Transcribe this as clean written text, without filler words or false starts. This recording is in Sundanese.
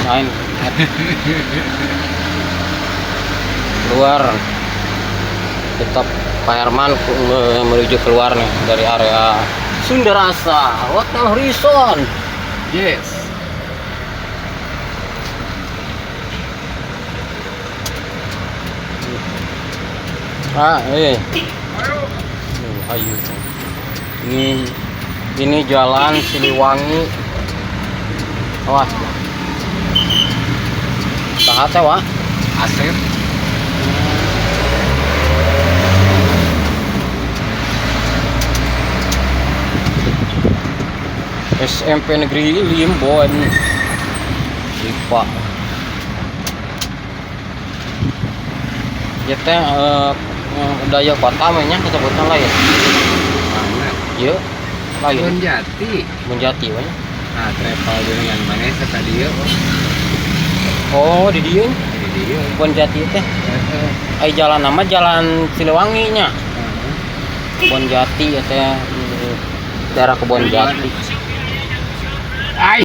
Lain. Keluar. Tetap Pak Herman menuju keluar nih dari area Sundarasa Hotel Horizon. Yes. Ah, eh. Ayo. Ini jalan Siliwangi. Awas. Saha teh, Wak? Asep. SMP Negeri Limbon. Lipa. Ya teh daya kota mah nya disebutna lain. Mana? Ieu lain. Bonjati. Bonjati we nya. Nah, travel dengan mana ka dieu? Oh, di dieu. Di dieu. Bonjati teh. Heeh. Ai jalan nama jalan Siliwangi nya. Heeh. Kebon Jati ya teh, daerah Kebon Jati. Ai.